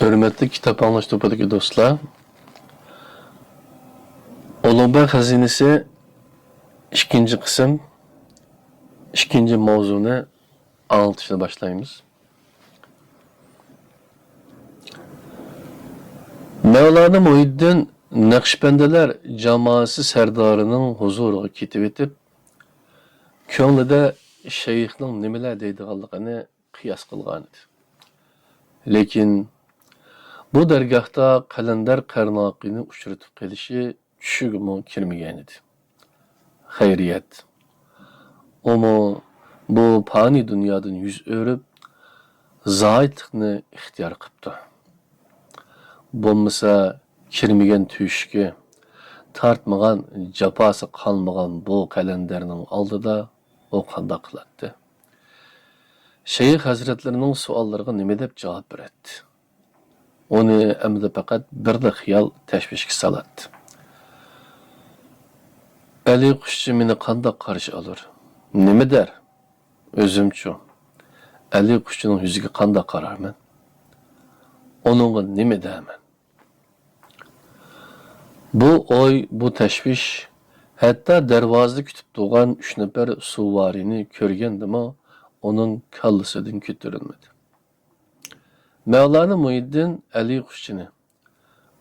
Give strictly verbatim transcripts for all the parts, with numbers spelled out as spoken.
ھۆرمەتلىك كىتاب ئاڭلاش توپىدىكى دوستلار، ئۇلۇغبەگ خەزىنىسى ئىككىنچى قىسىم، ئىككىنچى ماۋزۇنى ئاڭلىتىشنى باشلايمىز. مەۋلانا مۇھىددىن نەقشبەندىلەر جامائەسى سەردارىنىڭ ھۇزۇرىغا كېتىۋېتىپ، كۆڭلىدە شەيخنىڭ نېمىلەر دەيدىغانلىقىنى قىياس قىلغانىدى. لېكىن بۇ دەرگاھتا قەلەندەر قەرناقىنى ئۇچرىتىپ قېلىشى چۈشىگىمۇ كىرمىگەنىدى. خەيرىيەت، ئۇمۇ بۇ پانىي دۇنيادىن يۈز ئۆرۈپ، زاھىتلىقنى ئىختىيار قىپتۇ. بولمىسا، كىرمىگەن تۆشۈكى، تارتمىغان جاپاسى قالمىغان بۇ قەلەندەرنىڭ ئالدىدا ئۇ قانداق قىلاتتى؟ شەيخ ھەزرەتلىرىنىڭ سوئاللىرىغا نېمە دەپ جاۋاب بېرەتتى؟ ئۇنى ئەمدى پەقەت بىرلا خىيال تەشۋىشكە سالاتتى. ئەلى قۇشچى مېنى قانداق قارشى ئالۇر؟ نېمە دەر؟ ئۆزۈمچۇ؟ ئەلى قۇشچىنىڭ يۈزىگە قانداق قارارمەن؟ ئۇنىڭغا نېمە دەرمەن؟ بۇ ئوي، بۇ تەشۋىش ھەتتا دەرۋازىدا كۈتۈپ تۇرغان ئۈچ نەپەر سۇۋارىنى كۆرگەندىمۇ ئۇنىڭ كاللىسىدىن كۆتۈرۈلمىدى. مەۋلانا مۇھىددىن ئەلى قۇشچىنى،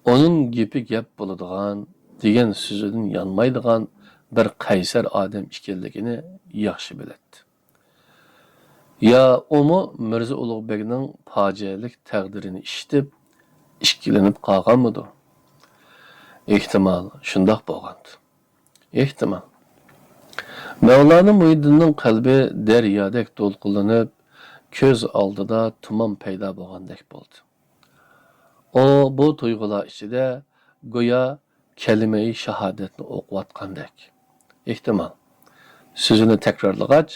ئۇنىڭ گېپى گەپ بولىدىغان، دېگەن سۆزىدىن يانمايدىغان بىر قەيسەر ئادەم ئىكەنلىكىنى ياخشى بىلەتتى. يا ئۇمۇ مىرزا ئۇلۇغبەگنىڭ پاجىئەلىك تەقدىرىنى ئىشىتىپ، ئىككىلىنىپ قالغانمىدۇ؟ ئېھتىمال، شۇنداق بولغانتى. ئېھتىمال. مەۋلانا مۇھىددىننىڭ قەلبى دەريادەك دولقۇنلىنىپ، كۆز ئالدىدا تۇمان پەيدا بولغاندەك بولدى. ئۇ بۇ تۇيغۇلار ئىچىدە گويا كەلىمەي شاھادەتنى ئوقۇۋاتقاندەك. ئېھتىمال، سۆزىنى تەكرارلىغاچ،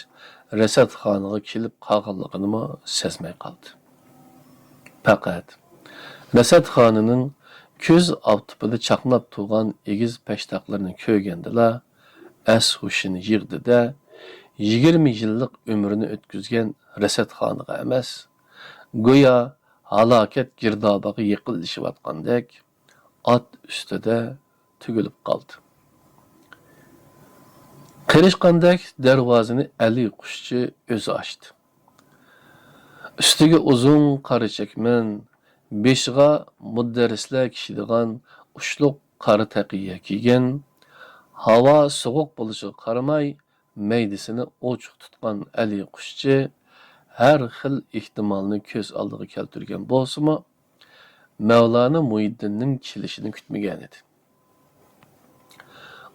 رەسەتخانىغا كېلىپ قالغانلىقىنىمۇ سەزمەي قالدى. پەقەت رەسەتخانىنىڭ كۈز ئاپتىپىدا چاقناپ تۇرغان ئېگىز پەشتاقلىرىنى كۆرگەندىلا، ئەس-ھوشىنى يىغدى-دە، يىگىرمە يىللىق ئۆمرىنى ئۆتكۈزگەن رەسەتخانىغا ئەمەس، گويا ھالاكەت گىردابىغا يېقىنلىشىۋاتقاندەك، ئات ئۈستىدە تۈگۈلۈپ قالدى. قېرىشقاندەك دەرۋازىنى ئەلى قۇشچى ئۆزى ئاچتى. ئۈستىگە ئۇزۇن قارا چەكمەن، بېشىغا مۇدەررىسلەر كىيىدىغان ئۇچلۇق قارا تەقىيە كىيگەن، ھاۋا سوغۇق بولۇشىغا قارىماي، مەيدىسىنى ئوچۇق تۇتقان ئەلى قۇشچى ھەر خىل ئېھتىمالنى كۆز ئالدىغا كەلتۈرگەن بولسىمۇ، مەۋلانا مۇھىددىننىڭ كېلىشىنى كۈتمىگەنىدى.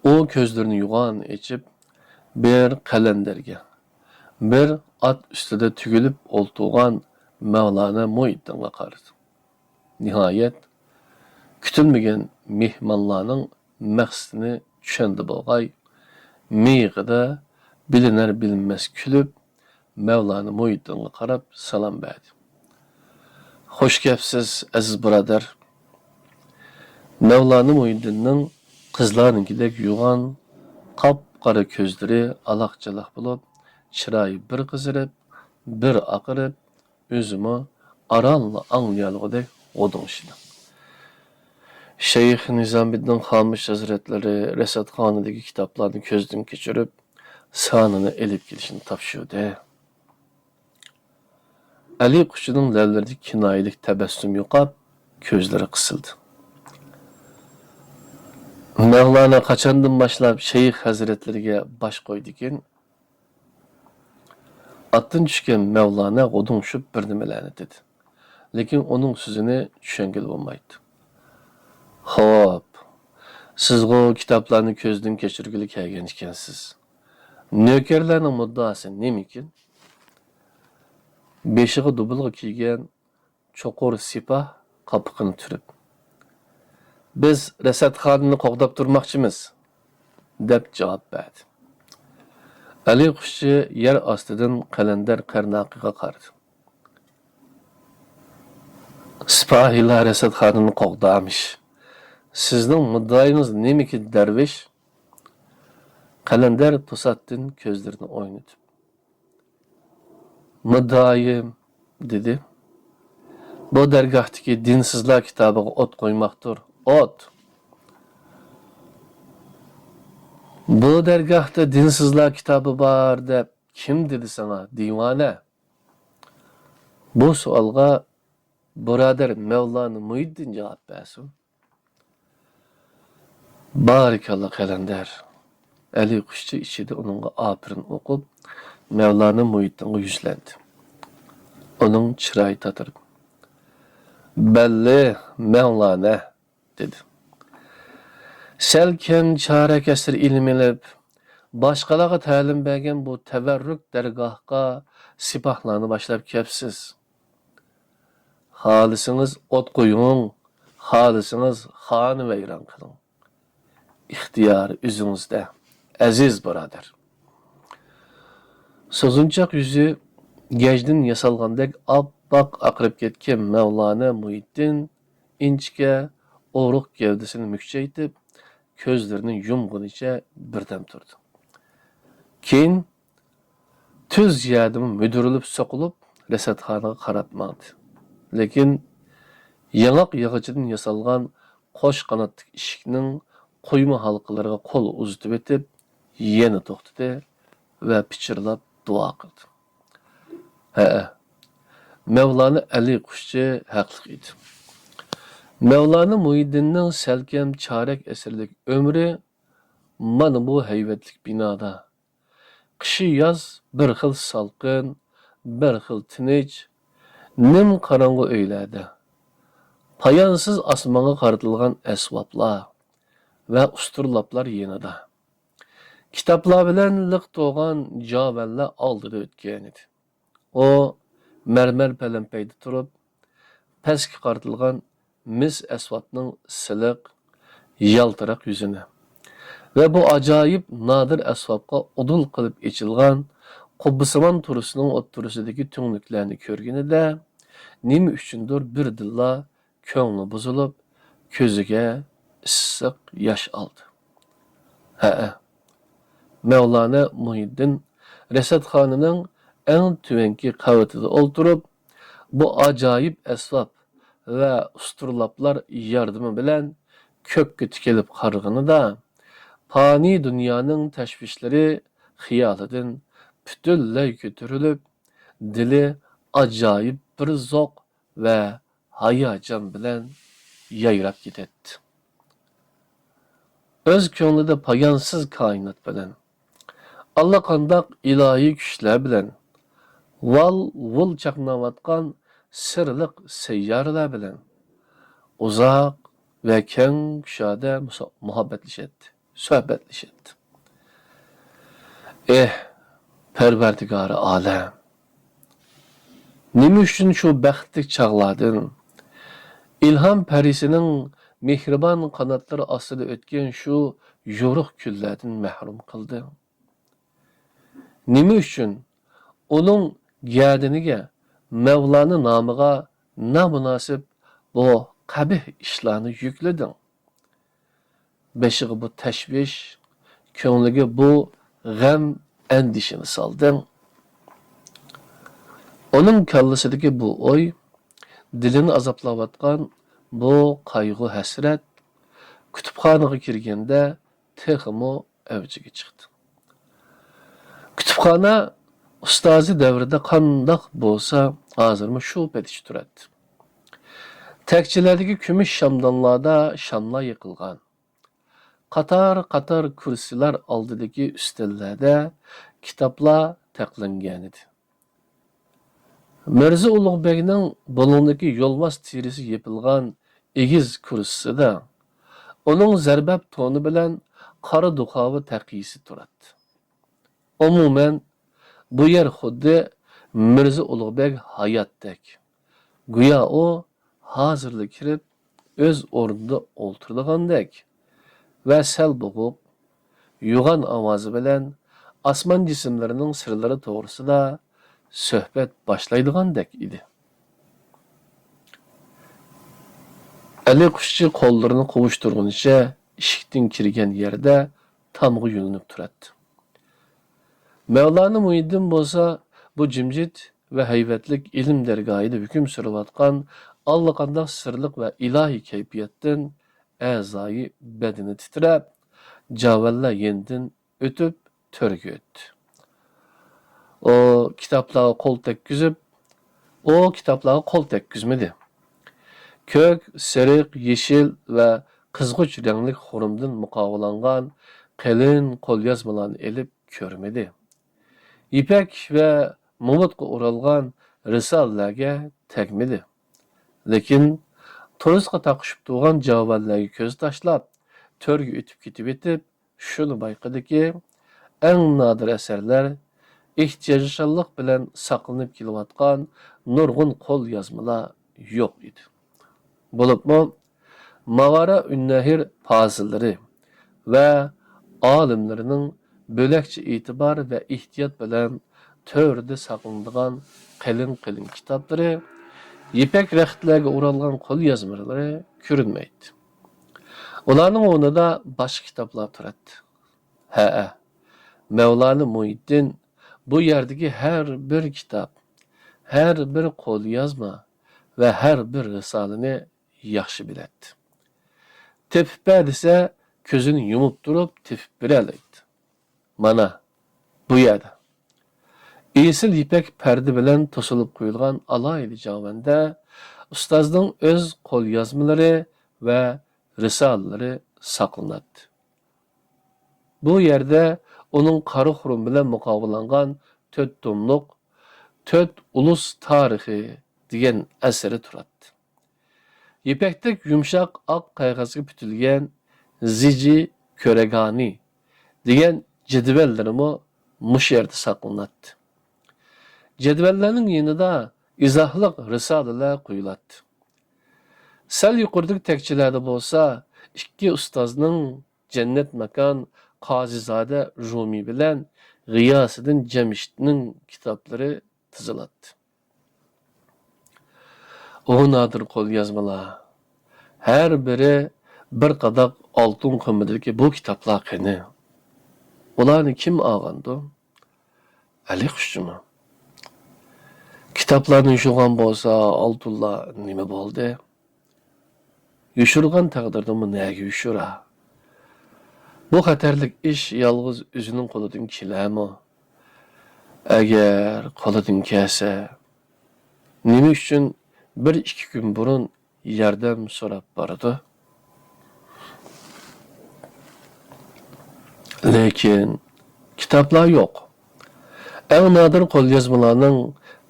ئۇ كۆزلىرىنى يوغان ئېچىپ، بىر قەلەندەرگە، بىر ئات ئۈستىدە تۈگۈلۈپ ئولتۇرغان مەۋلانا مۇھىددىنغا قارىدى. نىھايەت، كۈتۈلمىگەن مېھمانلارنىڭ مەقسىتىنى چۈشەندى بولغاي، مىيىقىدا بىلىنەر-بىلىنمەس كۈلۈپ، مەۋلانا مۇھىددىنغا قاراپ سالام بەردى. «خوش كەپسىز، ئەزىز بۇرادەر!» مەۋلانا مۇھىددىننىڭ قىزلارنىڭكىدەك يوغان، قاپقارا كۆزلىرى ئالاق-چالاق بولۇپ، چىرايى بىر قىزىرىپ، بىر ئاقىرىپ، ئۆزىمۇ ئارانلا ئاڭلىيالىغۇدەك غودۇڭشىدى. شەيخ نىزامىددىن خامىش ھەزرەتلىرى رەسەتخانىدىكى كىتابلارنى كۆزدىن كەچۈرۈپ، سانىنى ئېلىپ كېلىشنى تاپشۇردى. ئەلى قۇشچىنىڭ لەۋلىرىدىكى كىنايىلىك تەبەسسۇم يوقاپ، كۆزلىرى قىسىلدى. مەۋلانا قاچاندىن باشلاپ شەيخ ھەزرەتلىرىگە باش قويدىكىن؟ ئاتتىن چۈشكەن مەۋلانا غودۇڭشۇپ بىر نېمىلەرنى دېدى. لېكىن ئۇنىڭ سۆزىنى چۈشەنگىلى بولمايتتى. خوپ، سىزغۇ كىتابلارنى كۆزدىن كەچۈرگىلى كەلگەن ئىكەنسىز. نۆكەرلەرنىڭ مۇددىئاسى نېمىكىن؟ بېشىغا دۇبۇلغا كىيگەن چوقۇر سىپاھ قاپىقىنى تۈرۈپ، «بىز رەسەتخانىنى قوغداپ تۇرماقچىمىز» دەپ جاۋاب بەردى. ئەلى قۇشچى يەر ئاستىدىن قەلەندەر قەرناقىغا قارىدى. «سىپاھىلار رەسەتخانىنى قوغدارمىش. سىزنىڭ مۇددىئايىڭىز نېمىكىن، دەرۋىش؟» قەلەندەر توساتتىن كۆزلىرىنى ئوينىتىپ، «مۇددىئايىم»، دېدى. بۇ دەرگاھتىكى دىنسىزلار كىتابىغا ئوت قويماقتۇر، ئوت! بۇ دەرگاھتا دىنسىزلار كىتابى بار دەپ كىم دېدى ساڭا، دىۋانە؟ بۇ سوئالغا بۇرادەر مەۋلانا مۇھىددىن جاۋاب بەرسۇن. بارىكاللا قەلەندەر. ئەلى قۇشچى ئىچىدە ئۇنىڭغا ئاپىرىن ئوقۇپ، مەۋلانا مۇھىددىنغا يۈزلەندى. ئۇنىڭ چىرايى تاتىرىدى. بەللى، مەۋلانا، دېدى. سەل كەم چارەك ئەسىر ئىلىم ئېلىپ، باشقىلارغا تەلىم بەرگەن بۇ تەۋەررۈك دەرگاھقا سىپاھلارنى باشلاپ كەپسىز. خالىسىڭىز ئوت قويۇڭ، خالىسىڭىز خانى ۋەيران قىلىڭ. ئىختىيار ئۆزىڭىزدە، ئەزىز بۇرادەر. سوزۇنچاق يۈزى گەجدىن ياسالغاندەك ئاپئاق ئاقىرىپ كەتكەن مەۋلانا مۇھىددىن ئىنچىكە ئورۇق گەۋدىسىنى مۈكچەيتىپ، كۆزلىرىنى يۇمغىنىچە بىردەم تۇردى. كېيىن تۈز يەردىمۇ مۈدۈرلىپ سوقۇلۇپ، رەسەتخانىغا قاراپ ماڭدى. لېكىن ياڭاق ياغىچىدىن ياسالغان قوش قاناتلىق ئىشىكنىڭ قۇيما ھالقىلىرىغا قول ئۇزىتىۋېتىپ، يەنە توختىدى ۋە پىچىرلاپ دۇئا قىلدى. ھەئە، مەۋلانا ئەلى قۇشچى ھەقلىق ئىدى. مەۋلانا مۇھىددىننىڭ سەلكەم چارەك ئەسىرلىك ئۆمرى مانا بۇ ھەيۋەتلىك بىنادا، قىشى ياز بىر خىل سالقىن، بىر خىل تىنچ، نىم قاراڭغۇ ئۆيلەردە، پايانسىز ئاسمانغا قارىتىلغان ئەسۋابلار ۋە ئۇستۇرلاپلار يېنىدا، كىتابلار بىلەن لىق تولغان جاۋەنلەر ئالدىدا ئۆتكەنىدى. ئۇ مەرمەر پەلەمپەيدە تۇرۇپ، پەسكە قارىتىلغان مىس ئەسۋابنىڭ سىلىق، يالتىراق يۈزىنى ۋە بۇ ئاجايىپ نادىر ئەسۋابقا ئۇدۇل قىلىپ ئېچىلغان قۇببىسىمان تورۇسنىڭ ئوتتۇرىسىدىكى تۈڭلۈكلەرنى كۆرگىنىدە، نېمە ئۈچۈندۇر بىردىنلا كۆڭلى بۇزۇلۇپ، كۆزىگە ئىسسىق ياش ئالدى. ھەئە، مەۋلانا مۇھىددىن رەسەتخانىنىڭ ئەڭ تۆۋەنكى قەۋىتىدە ئولتۇرۇپ، بۇ ئاجايىپ ئەسۋاب ۋە ئۇستۇرلاپلار ياردىمى بىلەن كۆككە تىكىلىپ قارىغىنىدا، پانىي دۇنيانىڭ تەشۋىشلىرى خىيالىدىن پۈتۈنلەي كۆتۈرۈلۈپ، دىلى ئاجايىپ بىر زوق ۋە ھاياجان بىلەن يايراپ كېتەتتى. ئۆز كۆڭلىدە پايانسىز كائىنات بىلەن، ئاللىقانداق ئىلاھىي كۈچلەر بىلەن، ۋال-ۋۇل چاقناۋاتقان سىرلىق سەييارىلەر بىلەن ئۇزاق ۋە كەڭ كۇشادە مۇسا-، مۇھەببەتلىشەتتى، سۆھبەتلىشەتتى. ئېھ، پەرۋەردىگارى ئالەم! نېمە ئۈچۈن شۇ بەختلىك چاغلاردىن، ئىلھام پەرىسىنىڭ مېھرىبان قاناتلىرى ئاستىدا ئۆتكەن شۇ يورۇق كۈنلەردىن مەھرۇم قىلدىڭ؟ نېمە ئۈچۈن ئۇنىڭ گەدىنىگە مەۋلانا نامىغا نامۇناسىپ بۇ قەبىھ ئىشلارنى يۈكلىدىڭ؟ بېشىغا بۇ تەشۋىش، كۆڭلىگە بۇ غەم ئەندىشىنى سالدىڭ. ئۇنىڭ كاللىسىدىكى بۇ ئوي، دىلىنى ئازابلاۋاتقان بۇ قايغۇ-ھەسرەت كۇتۇپخانىغا كىرگەندە تېخىمۇ ئەۋجىگە چىقتى. كۇتۇپخانا ئۇستازى دەۋرىدە قانداق بولسا، ھازىرمۇ شۇ پېتىچە تۇراتتى. تەكچىلەردىكى كۈمۈش شامدانلاردا شاملار يېقىلغان. قاتار-قاتار كۇرسىلار ئالدىدىكى ئۈستەللەردە كىتابلار تەقلەنگەنىدى. مىرزا ئۇلۇغ بەگنىڭ بۇلۇڭدىكى يولۋاس تېرىسى يېپىلغان ئېگىز كۇرسىسىدا ئۇنىڭ زەربەپ تونى بىلەن قارا دۇخاۋا تەقىيىسى تۇراتتى. ئومۇمەن، بۇ يەر خۇددى مىرزا ئۇلۇغ بەگ ھاياتتەك. گويا ئۇ ھازىرلا كىرىپ، ئۆز ئورنىدا ئولتۇرىدىغاندەك ۋە سەل بوغۇق، يوغان ئاۋازى بىلەن ئاسمان جىسىملىرىنىڭ سىرلىرى توغرىسىدا سۆھبەت باشلايدىغاندەك ئىدى. ئەلى قۇشچى قوللىرىنى قوۋۇشتۇرغىنىچە ئىشىكتىن كىرگەن يەردە تامغا يۆلىنىپ تۇراتتى. مەۋلانا مۇھىددىن بولسا بۇ جىمجىت ۋە ھەيۋەتلىك ئىلىم دەرگاھىدا ھۆكۈم سۈرۈۋاتقان ئاللىقانداق سىرلىق ۋە ئىلاھىي كەيپىياتتىن ئەزايى بەدىنى تىترەپ، جاۋەنلەر يېنىدىن ئۆتۈپ تۆرگە ئۆتتى. ئۇ كىتابلارغا قول تەگكۈزۈپ، ئۇ كىتابلارغا قول تەگكۈزمىدى. كۆك، سېرىق، يېشىل ۋە قىزغۇچ رەڭلىك خۇرۇمدىن مۇقاۋىلانغان قېلىن قوليازمىلارنى ئېلىپ كۆرمىدى. يىپەك ۋە مومىتقا ئورالغان رىسالىلەرگە تەگمىدى. لېكىن تورۇسقا تاقىشىپ تۇرغان جاۋەنلەرگە كۆز تاشلاپ، تۆرگە ئۆتۈپ كېتىۋېتىپ، شۇنى بايقىدىكى، ئەڭ نادىر ئەسەرلەر، ئېھتىياجچانلىق بىلەن ساقلىنىپ كېلىۋاتقان نۇرغۇن قوليازمىلار يوق ئىدى. بولۇپمۇ ماۋارا ئۈننەھر پازىللىرى ۋە ئالىملىرىنىڭ بۆلەكچە ئېتىبار ۋە ئېھتىيات بىلەن تۆرىدە ساقلىنىدىغان قېلىن-قېلىن كىتابلىرى، يىپەك رەختلەرگە ئورالغان قوليازمىلىرى كۆرۈنمەيتتى. ئۇلارنىڭ ئورنىدا باشقا كىتابلار تۇراتتى. ھەئە، مەۋلانا مۇھىتدىن بۇ يەردىكى ھەر بىر كىتاب، ھەر بىر قوليازما ۋە ھەر بىر رىسالىنى ياخشى بىلەتتى. تېپىپ بەر دېسە، كۆزىنى يۇمۇپ تۇرۇپ تېپىپ بېرەلەيتتى. مانا، بۇ يەردە. ئېسىل يىپەك پەردە بىلەن توسۇلۇپ قويۇلغان ئالاھىدە جاۋەندە ئۇستازنىڭ ئۆز قوليازمىلىرى ۋە رىسالىلىرى ساقلىناتتى. بۇ يەردە ئۇنىڭ قارا خۇرۇم بىلەن مۇقاۋىلانغان تۆت توملۇق «تۆت ئۇلۇس تارىخى» دېگەن ئەسىرى تۇراتتى. يىپەكتەك يۇمشاق ئاق قەغەزگە پۈتۈلگەن «زىجى كۆرەگانى» دېگەن جەدۋەللىرىمۇ مۇشۇ يەردە ساقلىناتتى. جەدۋەللەرنىڭ يېنىدا ئىزاھلىق رىسالىلەر قويۇلاتتى. سەل يۇقىرىدىكى تەكچىلەردە بولسا ئىككى ئۇستازنىڭ جەننەت ماكان قازىزادە رۇمى بىلەن غىياسىدىن جەمشىتنىڭ كىتابلىرى تىزىلاتتى. ئۇ نادىر قوليازمىلار، ھەر بىرى بىر قاداق ئالتۇن قىممىتىدىكى بۇ كىتابلار قېنى؟ ئۇلارنى كىم ئالغاندۇ؟ ئەلى قۇشچىمۇ؟ كىتابلارنى يوشۇرغان بولسا، ئالتۇنلار نېمە بولدى؟ يوشۇرغان تەقدىردىمۇ نەگە يوشۇرا؟ بۇ خەتەرلىك ئىش يالغۇز ئۆزىنىڭ قولىدىن كېلەرمۇ؟ ئەگەر قولىدىن كەلسە، نېمە ئۈچۈن بىر ئىككى كۈن بۇرۇن ياردەم سوراپ بارىدۇ؟ لېكىن كىتابلار يوق. ئەڭ نادىر قوليازمىلارنىڭ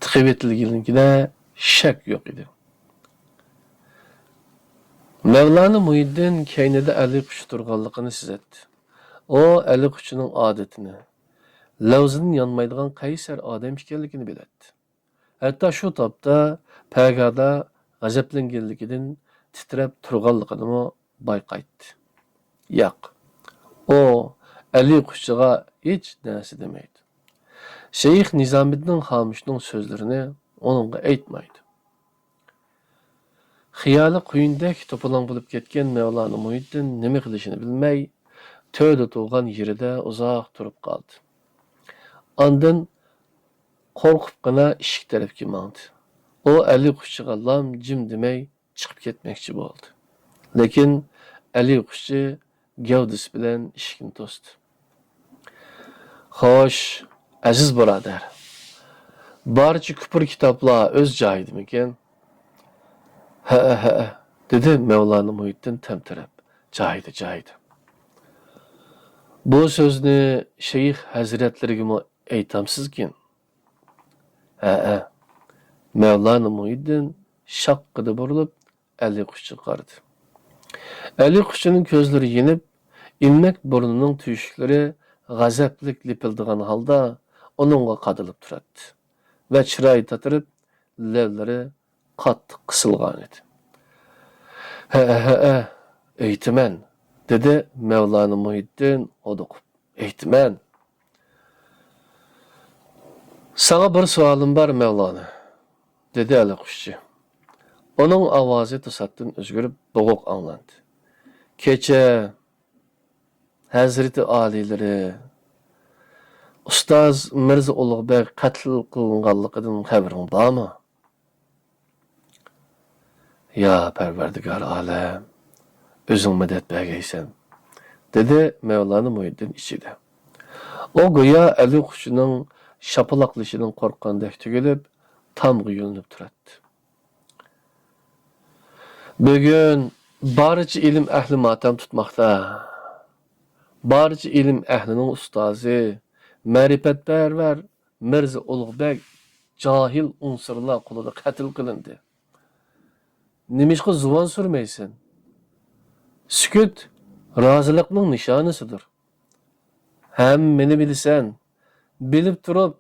تىقىۋېتىلگىنىدە شەك يوق ئىدى. مەۋلانا مۇھىتدىن كەينىدە ئەلى قۇشچى تۇرغانلىقىنى سېزەتتى. ئۇ ئەلى قۇشچىنىڭ ئادىتىنى، لەۋزىدىن يانمايدىغان قەيسەر ئادەم ئىكەنلىكىنى بىلەتتى. ھەتتا شۇ تاپتا پەگادا غەزەپلەنگەنلىكىدىن تىترەپ تۇرغانلىقىنىمۇ بايقايتتى. ياق، ئۇ ئەلى قۇشچىغا ھېچ نەرسە دېمەيدۇ. شەيخ نىزامىددىن خامۇشنىڭ سۆزلىرىنى ئۇنىڭغا ئېيتمايدۇ. خىيالى قۇيۇندەك توپىلاڭ بولۇپ كەتكەن مەۋلانا مۇھىتدىن نېمە قىلىشىنى بىلمەي، تۆردە تۇرغان يېرىدە ئۇزاق تۇرۇپ قالدى. ئاندىن قورقۇپقىنا ئىشىك تەرەپكە ماڭدى. ئۇ ئەلى قۇشچىغا لام جىم دېمەي چىقىپ كەتمەكچى بولدى. لېكىن ئەلى قۇشچى گەۋدىسى بىلەن ئىشىكنى توستى. خوش، ئەزىز بۇرادەر. بارچە كۇپۇر كىتابلار ئۆز جايىدىمىكىن؟ ھەئە، ھەئە، دېدى مەۋلانا مۇھىتدىن تەمتىرەپ. جايىدا، جايىدا. بۇ سۆزنى شەيخ ھەزرەتلىرىگىمۇ ئېيتامسىزكىن؟ ھەئە. مەۋلانا مۇھىتدىن شاققىدە بۇرۇلۇپ، ئەلى قۇشچىغا قارىدى. ئەلى قۇشچىنىڭ كۆزلىرى يېنىپ، ئىلمەك بۇرنىنىڭ تۆشۈكلىرى غەزەپلىك لىپىلدىغان ھالدا ئۇنىڭغا قادىلىپ تۇراتتى ۋە چىرايى تاتىرىپ، لەۋلىرى قاتتىق قىسىلغانىدى. ھەئە، ھەئە، ئېيتىمەن، دېدى مەۋلانا مۇھىتدىن ھودۇقۇپ. ئېيتىمەن. ساڭا بىر سوئالىم بار، مەۋلانا، دېدى ئەلى قۇشچى. ئۇنىڭ ئاۋازى توساتتىن ئۆزگىرىپ، بوغۇق ئاڭلاندى. كېچە ھەزرىتى ئالىيلىرى ئۇستاز مىرزا ئۇلۇغبەگ قەتل قىلىنغانلىقىدىن خەۋىرىڭ بارمۇ؟ يا پەرۋەردىگار ئالەم، ئۆزۈڭ مەدەت بەرگەيسەن، دېدى مەۋلانا مۇھىدىن ئىچىدە. ئۇ گويا ئەلى قۇشچىنىڭ شاپىلاقلىشىدىن قورققاندەك تۈگۈلۈپ، تامغا يۆلىنىپ تۇراتتى. بۈگۈن بارچە ئىلىم ئەھلى ماتەم تۇتماقتا. بارچە ئىلىم ئەھلىنىڭ ئۇستازى، مەرىپەتپەرۋەر مىرزا ئۇلۇغبەگ جاھىل ئۇنسۇرلار قولىدا قەتل قىلىندى. نېمىشقا زۇۋان سۈرمەيسەن؟ سۈكۈت رازىلىقنىڭ نىشانىسىدۇر. ھەممىنى بىلىسەن. بىلىپ تۇرۇپ،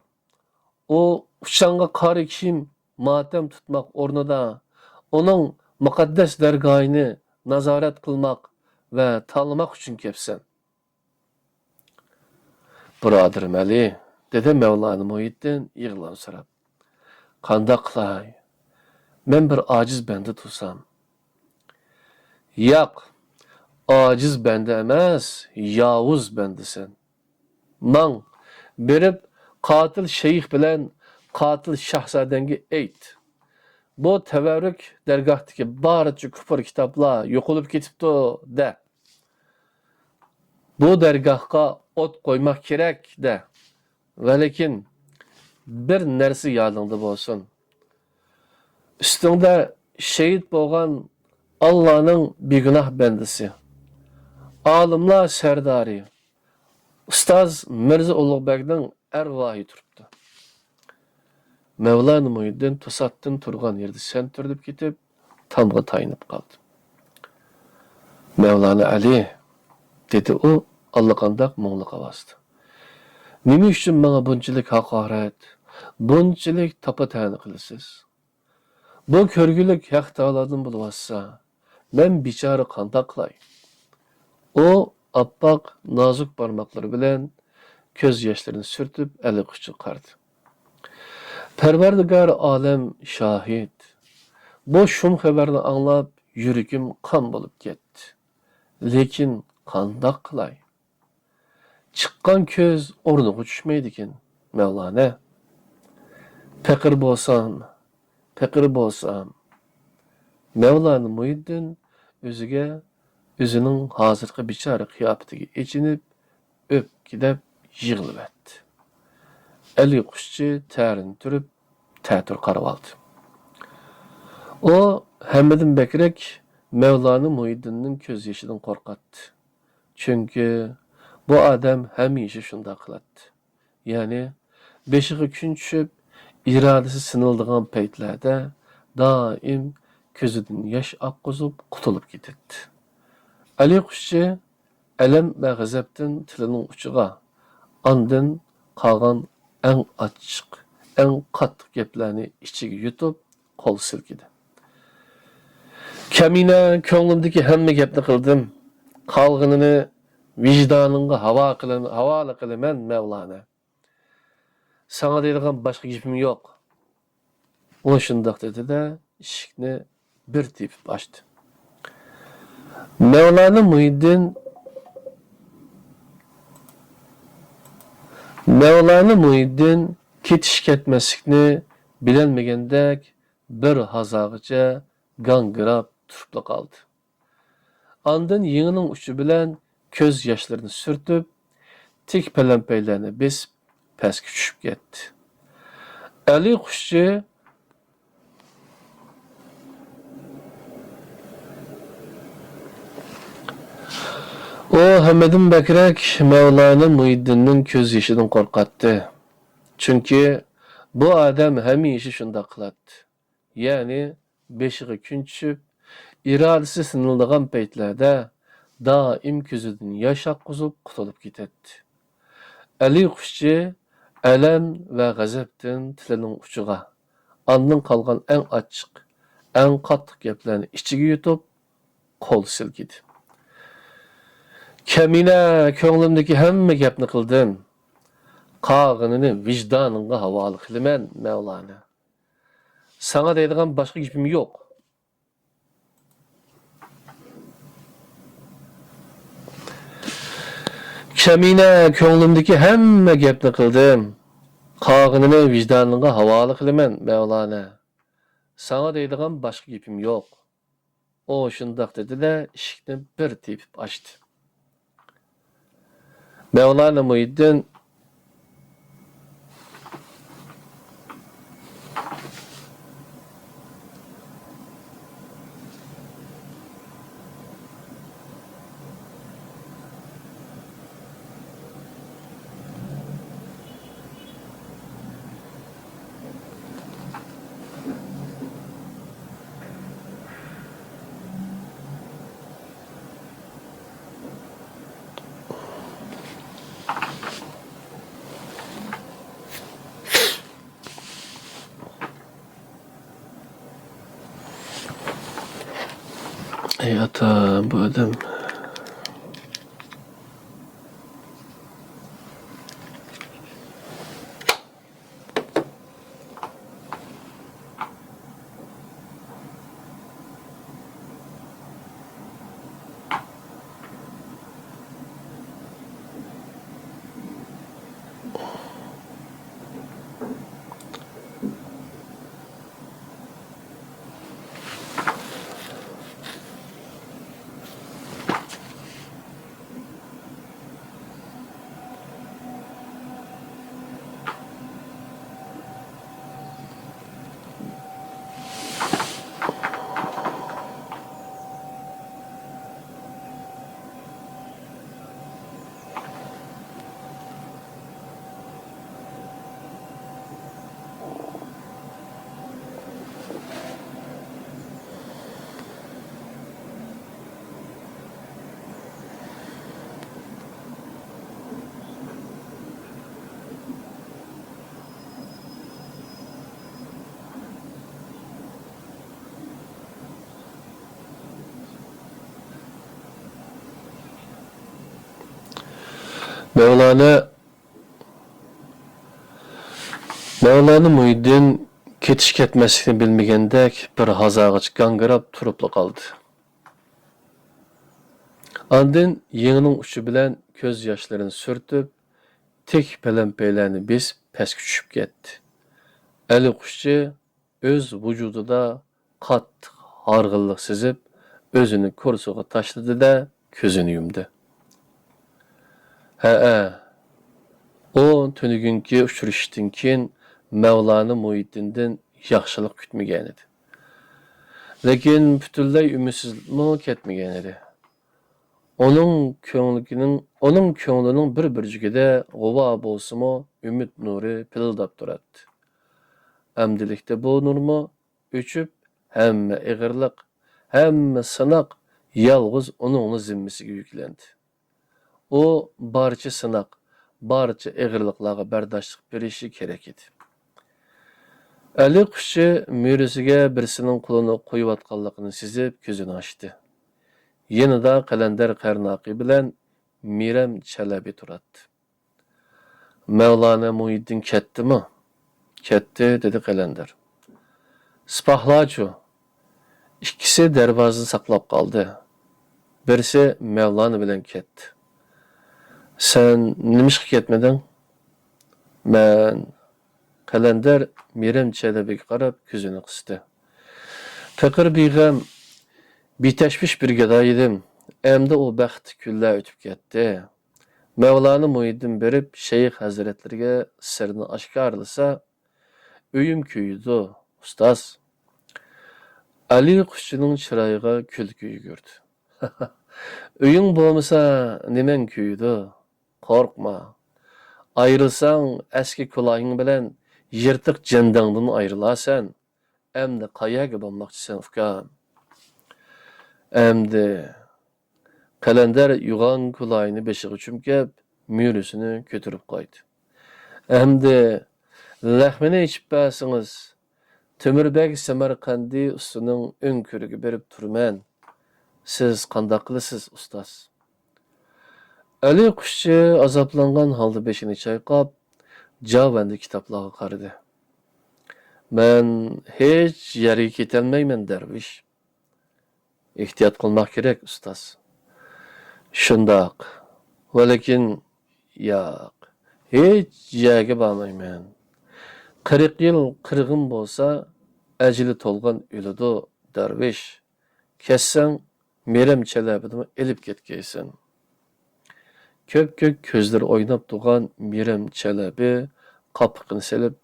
ئۇ ئۇچاڭغا قارا كىيىم، ماتەم تۇتماق ئورنىدا، ئۇنىڭ مۇقەددەس دەرگاھىنى نازارەت قىلماق ۋە تاللىماق ئۈچۈن كەپسەن. بۇرادىرىم ئەلى، دېدى مەۋلانا مۇھىدىن يىغلامسىراپ. قانداق قىلاي؟ مەن بىر ئاجىز بەندە تۇرسام. ياق، ئاجىز بەندە ئەمەس، ياۋۇز بەندىسەن. ماڭ، بېرىپ قاتىل شەيخ بىلەن قاتىل شاھزادەڭگە ئېيت. بۇ تەۋەررۈك دەرگاھتىكى بارچە كۇپۇر كىتابلار يوقىلىپ كېتىپتۇ، دە. بۇ دەرگاھقا ئوت قويماق كېرەك، دە. ۋەلىكىن بىر نەرسە يادىڭدا بولسۇن. ئۈستۈڭدە شېھىت بولغان ئاللانىڭ بىگۇناھ بەندىسى، ئالىملار سەردارى، ئۇستاز مىرزا ئۇلۇغبەگنىڭ ئەرۋاھى تۇرۇپتۇ. مەۋلانا مۇھىدىن توساتتىن تۇرغان يېرىدە سەنتۈرۈلۈپ كېتىپ، تامغا تايىنىپ قالدى. مەۋلانا ئەلى، دېدى ئۇ ئاللىقانداق مۇڭلۇق ئاۋازدا. نېمە ئۈچۈن ماڭا بۇنچىلىك ھاقارەت، بۇنچىلىك تاپا-تەنە قىلىسىز؟ بۇ كۆرگۈلۈك ھەق تائالادىن بولۇۋاتسا، مەن بىچارە قانداق قىلاي؟ ئۇ ئاپئاق، نازۇك بارماقلىرى بىلەن كۆز ياشلىرىنى سۈرتۈپ، ئەلى قۇشچىغا قارىدى. پەرۋەردىگار ئالەم شاھىت، بۇ شۇم خەۋەرنى ئاڭلاپ، يۈرىكىم قان بولۇپ كەتتى. لېكىن قانداق قىلاي؟ چىققان كۆز ئورنىغا چۈشمەيدىكەن، مەۋلانە. پېقىر بولسام، پېقىر بولسام. مەۋلانا مۇھىدىن ئۆزىگە، ئۆزىنىڭ ھازىرقى بىچارە قىياپىتىگە ئېچىنىپ، ئۆپكىدەپ يىغلىۋەتتى. ئەلى قۇشچى تەرىنى تۈرۈپ، تەتۈر قارىۋالدى. ئۇ ھەممىدىن بەكرەك مەۋلانا مۇھىدىننىڭ كۆز يېشىدىن قورقاتتى. چۈنكى بۇ ئادەم ھەمىشە شۇنداق قىلاتتى. يەنى بېشىغا كۈن چۈشۈپ، ئىرادىسى سىنىلىدىغان پەيتلەردە دائىم كۆزىدىن ياش ئاققۇزۇپ قۇتۇلۇپ كېتەتتى. ئەلى قۇشچى ئەلەم ۋە غەزەپتىن تىلىنىڭ ئۇچىغا، ئاندىن قالغان ئەڭ ئاچچىق، ئەڭ قاتتىق گەپلەرنى ئىچىگە يۇتۇپ، قول سىلكىدى. كەمىنە، كۆڭلۈمدىكى ھەممە گەپنى قىلدىم. قالغىنىنى ۋىجدانىڭغا ھاۋا قىلىم-، ھاۋالە قىلىمەن، مەۋلانە. ساڭا دەيدىغان باشقا گېپىم يوق. ئۇ شۇنداق دېدى-دە، ئىشىكنى بىر تېپىپ ئاچتى. مەۋلانا مۇھىدىن، مەۋلانا مۇھىدىن كېتىش-كەتمەسلىكنى بىلەلمىگەندەك بىر ھازاغىچە گاڭگىراپ تۇرۇپلا قالدى. ئاندىن يېڭىنىڭ ئۇچى بىلەن كۆز ياشلىرىنى سۈرتۈپ، تىك پەلەمپەيلەرنى بېسىپ، پەسكە چۈشۈپ كەتتى. ئەلى قۇشچى، ئۇ ھەممىدىن بەكرەك مەۋلانا مۇھىدىننىڭ كۆز يېشىدىن قورقاتتى. چۈنكى بۇ ئادەم ھەمىشە شۇنداق قىلاتتى. يەنى بېشىغا كۈن چۈشۈپ، ئىرادىسى سىنىلىدىغان پەيتلەردە دائىم كۆزىدىن ياش ئاققۇزۇپ قۇتۇلۇپ كېتەتتى. ئەلى قۇشچى ئەلەم ۋە غەزەپتىن تىلىنىڭ ئۇچىغا، ئاندىن قالغان ئەڭ ئاچچىق، ئەڭ قاتتىق گەپلەرنى ئىچىگە يۇتۇپ، قول سىلكىدى. كەمىنە، كۆڭلۈمدىكى ھەممە گەپنى قىلدىم. قالغىنىنى ۋىجدانىڭغا ھاۋالە قىلىمەن، مەۋلانە. ساڭا دەيدىغان باشقا گېپىم يوق. كەمىنە، كۆڭلۈمدىكى ھەممە گەپنى قىلدىم. قالغىنىنى ۋىجدانىڭغا ھاۋالە قىلىمەن، مەۋلانە. ساڭا دەيدىغان باشقا گېپىم يوق. ئۇ شۇنداق دېدى-دە، ئىشىكنى بىر تېپىپ ئاچتى. مەۋلانا مۇھىددىن ئەي ئاتا، بۇ ئادەم. مەۋلانا، مەۋلانا مۇھىددىن كېتىش-كەتمەسلىكنى بىلمىگەندەك بىر ھازاغىچە گاڭگىراپ تۇرۇپلا قالدى. ئاندىن يىڭنىنىڭ ئۇچى بىلەن كۆز ياشلىرىنى سۈرتۈپ، تىك پەلەمپەيلەرنى بېسىپ پەسكە چۈشۈپ كەتتى. ئەلى قۇشچى ئۆز ۋۇجۇدىدا قاتتىق ھارغىنلىق سېزىپ، ئۆزىنى كورسىغا تاشلىدى-دە، كۆزىنى يۇمدى. ھەئە، ئۇ تۈنۈگۈنكى ئۇچرىشىشتىن كېيىن مەۋلانا مۇھىتتىندىن ياخشىلىق كۈتمىگەنىدى. لېكىن پۈتۈنلەي ئۈمىدسىزلىكمۇ كەتمىگەنىدى. ئۇنىڭ كۆڭلىنىڭ، ئۇنىڭ كۆڭلىنىڭ بىر بۇرجىكىدە غۇۋا بولسىمۇ ئۈمىد نۇرى پىلىلداپ تۇراتتى. ئەمدىلىكتە بۇ نۇرمۇ ئۆچۈپ، ھەممە ئېغىرلىق، ھەممە سىناق يالغۇز ئۇنىڭلا زىممىسىگە يۈكلەندى. ئۇ بارچە سىناق، بارچە ئېغىرلىقلارغا بەرداشلىق بېرىشى كېرەك ئىدى. ئەلى قۇشچى مۈرىسىگە بىرسىنىڭ قولىنى قويۇۋاتقانلىقىنى سېزىپ كۆزىنى ئاچتى. يېنىدا قەلەندەر قەرناقى بىلەن مىرەم چەلەبى تۇراتتى. مەۋلانا مۇھىتدىن كەتتىمۇ؟ كەتتى، دېدى قەلەندەر. سىپاھلارچۇ؟ ئىككىسى دەرۋازىدا ساقلاپ قالدى. بىرسى مەۋلانا بىلەن كەتتى. سەن نېمىشقا كەتمىدىڭ؟ مەن. قەلەندەر مىرەم چەلەبىگە قاراپ كۆزىنى قىستى. پېقىر بىغەم، بىتەشۋىش بىر گاداي ئىدىم. ئەمدى ئۇ بەختلىك كۈنلەر ئۆتۈپ كەتتى. مەۋلانا مۇھىتدىن بېرىپ شەيخ ھەزرەتلىرىگە سىرنى ئاشكارىلىسا، ئۆيۈم كۆيىدۇ، ئۇستاز. ئەلى قۇشچىنىڭ چىرايىغا كۈلكە يۈگۈردى. ئۆيۈڭ بولمىسا، نېمەڭ كۆيىدۇ؟ قورقما. ئايرىلساڭ ئەسكى كۇلايىڭ بىلەن، يىرتىق جەندەڭدىن ئايرىلارسەن. ئەمدى قەيەرگە بارماقچىسەن، ئۇكام؟ ئەمدى قەلەندەر يوغان كۇلايىنى بېشىغا چۈمكەپ، مۈرىسىنى كۆتۈرۈپ قايتتى. ئەمدى لەخمىنى ئېچىپ بەرسىڭىز، تۆمۈربەگ سەمەرقەندى ئۇستىنىڭ ئۆڭكۈرىگە بېرىپ تۇرىمەن. سىز قانداق قىلىسىز، ئۇستاز؟ ئەلى قۇشچى ئازابلانغان ھالدا بېشىنى چايقاپ، جاۋەندە كىتابلارغا قارىدى. مەن ھېچ يەرگە كېتەلمەيمەن، دەرۋىش. ئېھتىيات قىلماق كېرەك، ئۇستاز. شۇنداق. ۋەلىكىن، ياق، ھېچ يەرگە بارمايمەن. قىرىق يىل قىرغىن بولسا، ئەجىلى تولغان ئۆلىدۇ، دەرۋىش. كەتسەڭ، مېرەم چەلەبىنىمۇ ئېلىپ كەتكەيسەن. كۆپكۆك كۆزلىرى ئويناپ تۇرغان مېرەم چەلەبى قاپىقىنى سېلىپ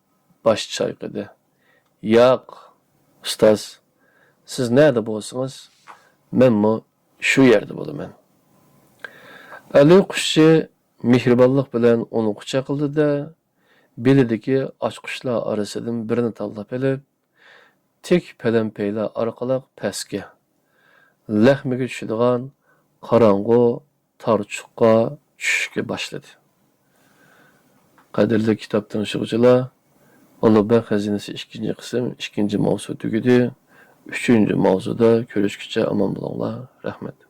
باش چايقىدى. ياق، ئۇستاز، سىز نەدە بولسىڭىز، مەنمۇ شۇ يەردە بولىمەن. ئەلى قۇشچى مېھرىبانلىق بىلەن ئۇنى قۇچاقلىدى-دە، بېلىدىكى ئاچقۇچلار ئارىسىدىن بىرىنى تاللاپ ئېلىپ، تىك پەلەمپەيلەر ئارقىلىق پەسكە، لەخمىگە چۈشىدىغان قاراڭغۇ تارچۇققا چۈشۈشكە باشلىدى. قەدىرلىك كىتاب تىڭشىغۇچىلار، ئۇلۇغبەگ خەزىنىسى ئىككىنچى قىسىم، ئىككىنچى ماۋزۇ تۈگىدى. ئۈچىنچى ماۋزۇدا كۆرۈشكىچە ئامان بولۇڭلار. رەھمەت.